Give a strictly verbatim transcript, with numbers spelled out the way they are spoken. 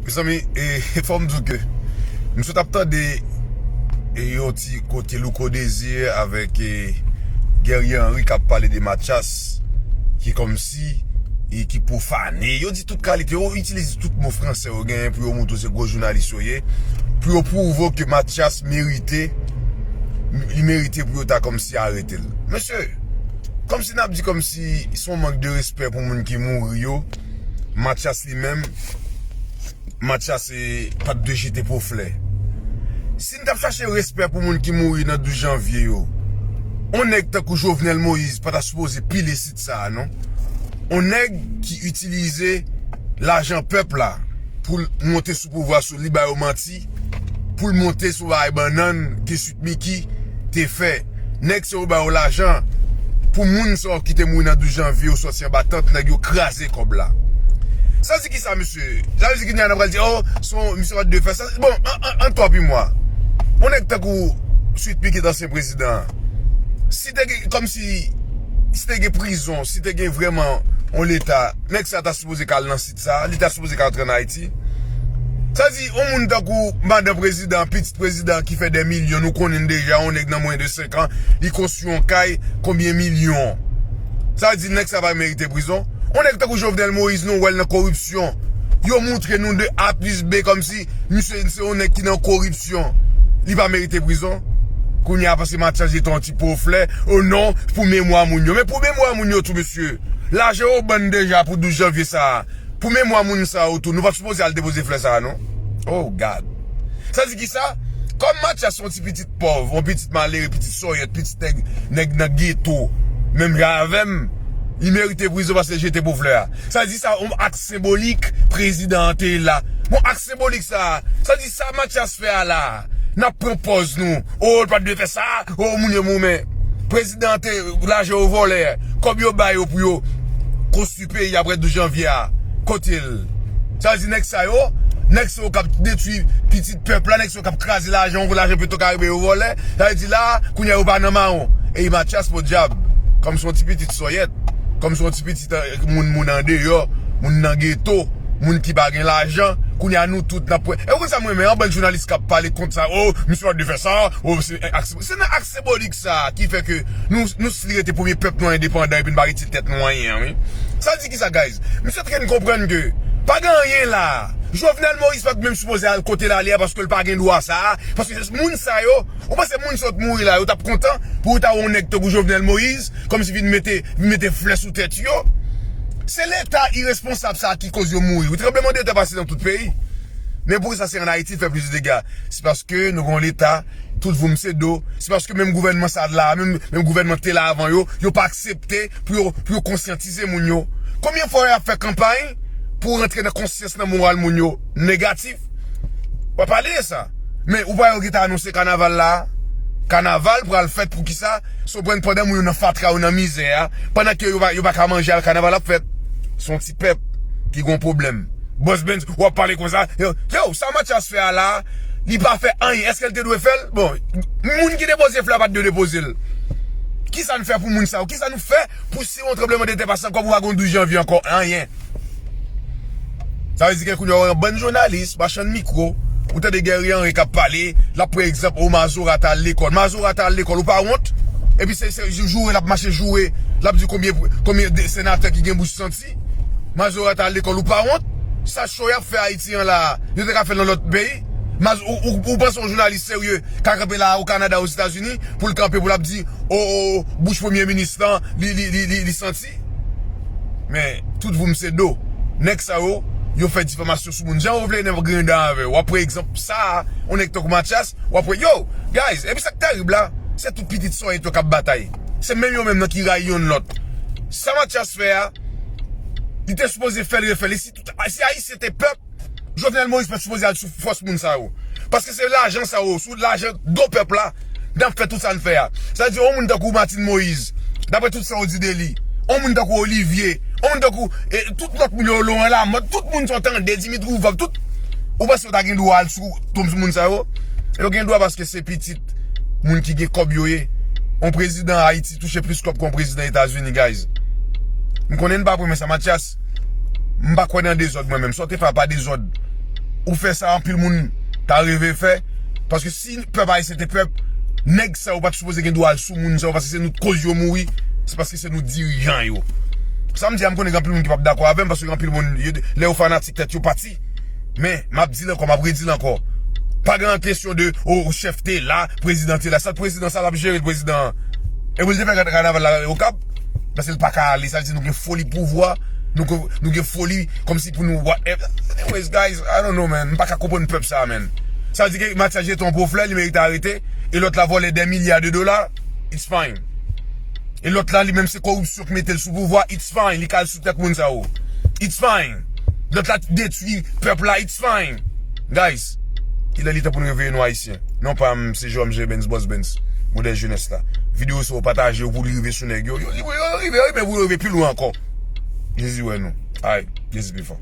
Mezanmi, e, fò m di w ke m sot ap tande, e, yon ti kote Louko Désir avèk, e, Guerrier Henry k ap pale de Mathias, ki kòmsi, e, ki pwofane. Yo di tout kalite, yo itilize tout mo fransè yo genyen pou yo montre w se gwo jounalis yo ye, pou yo pwouve w ke Mathias merite, li merite pou yo ta kòmsi arete l. Mesye, kòmsi n ap di kòmsi se yon mank de respè pou moun ki mouri yo, Mathias li menm, Mathias, e, pa t dwe jete po flè. Si n t ap chache respè pou moun ki mouri nan douz janvye yo, yon nèg tankou Jovenel Moïse pa ta sipoze pile sit sa a, non. Yon nèg ki itilize lajan pèp la pou l monte sou pouvwa, sou li ba yo manti, pou l monte sou bagay bannann ke Sweet Micky te fè. Nèg sa yo ba yo lajan pou moun sa yo ki te mouri nan douz janvye yo sòti anba tant nèg yo kraze kòb la. Sa di ki sa, mesye? Sa vle di ki n a pral di, oh, se yon, misye pa t dwe fè sa. Bon, an, an, an, tanpri mwa. Yon nèg tankou Sweet Micky ki te ansyen prezidan an. Si te gen, kòmsi, si te gen prizon, si te gen vrèman yon leta, nèg sa ta sipoze ka al nan sit sa, li ta sipoze ka antre ann Ayiti. Sa di, yon moun tankou madan prezidan, pitit prezidan ki fè dè milyon, nou konnen l deja, yon nèg nan mwen de senk an, li konstwi yon kay, konbyen milyon? Sa di, nèg sa pa merite prizon? Yon nèg tankou Jovenel Moïse, nou wè l nan koripsyon. Yo montre nou de A plis B kòmsi misye se yon nèg ki nan koripsyon. Li pa merite prizon. Kounye a, paske Mathias jete yon ti po flè, oh non, pou memwa moun yo. Men pou memwa moun yo tou, mesye. Lajan yo ban n deja pou douz janvye sa a. Pou memwa moun sa yo tou, nou pa t sipoze al depoze flè sa a, non. Oh God. Sa di ki sa? Kòm Mathias se yon ti pitit pòv, yon pitit malere, pitit sòyèt, pitit nèg, nèg nan geto, menm jan avè m, li merite prizon paske l jete po flè a. Sa di sa, yon ak senbolik, prezidan an te la. Bon, ak senbolik sa, sa di sa Mathias fè a la. N ap pran pòz nou. Oh, l pa t dwe fè sa. Oh, moun yo mou, men prezidan an te, lajan yo vòlè. Kòb yo ba yo pou yo konstwi peyi apre douz janvye a. Kote l? Sa vle di nèg sa yo, nèg sa yo k ap detwi pitit pèp la, nèg sa yo k ap kraze lajan, lajan Petwokaribe yo vòlè. Sa vle di la, kounye a yo pa nan mawon. E Mathias podyab, kòm se yon ti pitit sòyèt, kòm se yon ti pitit, eh, moun, moun andeyò, moun nan geto, moun ki pa gen lajan, kounye a nou tout n ap pran. E ou konn sa m renmen, yon bann jounalis k ap pale kont sa, oh, misye pa t dwe fè sa, oh, se, eh, ak, se nan ak senbolik sa ki fè ke nou, nou si rete premye pèp nwa endepandan epi n pa retire tèt nou anyen, wi. Sa di ki sa, guys? Misye t ap fè n konprann ke pa gen anyen la. Jovenel Moïse pa t menm sipoze al kote l ale a paske l pa gen dwa sa a. Paske moun sa yo, ou panse moun sa yo t mouri la, yo t ap kontan pou yo ta wè yon nèg tankou Jovenel Moïse, kòmsi vin mete, vin mete flè sou tèt yo? Se leta iresponsab sa a ki koz yo mouri. Wi, tranblemanntè pase nan tout peyi. Men poukisa se ann Ayiti l fè plis dega? Se paske nou gen yon leta, tout voum se do. Se paske menm gouvènman sa la, menm, menm gouvènman ki te la avan yo, yo pa aksepte pou yo, pou yo konsyantize moun yo. Konbyen fwa y ap fè kanpay pou rantre nan konsyans, nan moral moun yo negatif? W ap pale de sa. Men ou pa wè yo gentan anonse kanaval la? Kanaval pral fèt poukisa? Se w pran pandan moun yo nan fatra, yo nan mizè a. Pandan ke yo pa, yo pa ka manje, al kanaval ap fèt. Se yon ti pèp ki gen yon pwoblèm. Boss Benz, w ap pale konsa. Yo, yo, sa Mathias fè a la, li pa fè anyen. Èske l te dwe fè l? Bon, moun ki depoze flè a pa t dwe depoze l. Kisa n fè pou moun sa yo? Kisa nou fè pou si yon tranblemanntè pase ankò, pou pa gen yon douz janvye ankò? Anyen. Sa vle di ke kounye a, yon bann jounalis, machann mikwo, ou tande Guerrier Henry k ap pale, l ap pran egzanp, o, Mazora t al lekòl. Mazora t al lekòl, ou pa wont? Epi se, se joure l ap mache joure, l ap di konbyen, konbyen de senatè ki gen bouch santi. Mazora t al lekòl, ou pa wont? Sa cho y ap fè Ayiti an la, yo te ka fè l nan lòt peyi. Maz, ou, ou, ou panse yon jounalis serye ka kanpe la o Kanada, Ozetazini, pou l kanpe, pou l ap di, o, o, o, bouch premye minis lan, li, li, li, li, li santi? Men, tout voum se do. Nèg sa yo, yo fè difamasyon sou moun. Jan yo vle, nèg griyen dan avè yo. W ap pran egzanp sa a, yon nèg tankou Mathias, w ap pran, yo, guys, epi sa k terib la, se tout pitit sòyèt yo k ap batay. Se menm yo menm nan ki rayi yonn lòt. Sa Mathias fè a, li te sipoze fè l, refè l. E si tout, si Ayisyen te pèp, Jovenel Moïse pa t sipoze al sou fòs moun sa yo. Paske se lajan sa yo, sou lajan do pèp la, n ap fè tout sa n fè a. Sa vle di, yon moun tankou Martine Moïse, daprè tout sa yo di de li, yon moun tankou Olivier, yon moun tankou, e, tout lòt moun yo, Laurent Lamothe, tout moun sa w tande, Dimitri Vorbe, tout, ou panse yo ta gen dwa al sou tonm sou moun sa yo? Yo gen dwa paske se pitit moun ki gen kòb yo ye. Yon prezidan Ayiti touche plis kòb ke yon prezidan Etazini, guys. M konnen n pa renmen sa, Mathias. M pa kwè nan dezòd mwen menm. Sa w te fè a pa dezòd. Ou fè sa anpil moun ta reve fè. Paske si pèp ayisyen te pèp, nèg sa yo pa t sipoze gen dwa al sou moun sa yo, paske se nou t koz yo mouri, se paske se nou dirijan yo. Sa m di a, m konnen gen anpil moun ki p ap dakò avè m, paske gen anpil moun, yo, lè yo fanatik tèt yo pati. Men, m ap di l ankò, m ap redi l ankò. Pa gen kesyon de, o, chèf te la, prezidan te la. Sa prezidan sa l ap jere l, prezidan an? E pou l te fè kanaval la Okap? Paske l pa ka ale, sa vle di nou gen foli pouvwa, nou gen, nou gen foli kòmsi pou nou whatever. Anyways, guys, I don't know, man. M pa ka konprann pèp sa, man. Sa vle di ke Mathias jete yon po flè, li merite arete, e lòt la vòlè dè milya de dola, it's fine. E lòt la, li menm se koripsyon ki mete l sou pouvwa, it's fine. Li ka al sou tèt moun sa yo. It's fine. Lòt la detwi pèp la, it's fine. Guys, il est temps pou nou reveye nou ayisyen. Non pa m, se Jòm J Benz, Boss Benz, modèl jenès la. Videyo sa yo pataje yo pou li rive sou nèg yo. Yo, yo, yo rive, yo rive pou yo rive pi lwen ankò. Jezi wè nou. Ay, Jezi pi fò.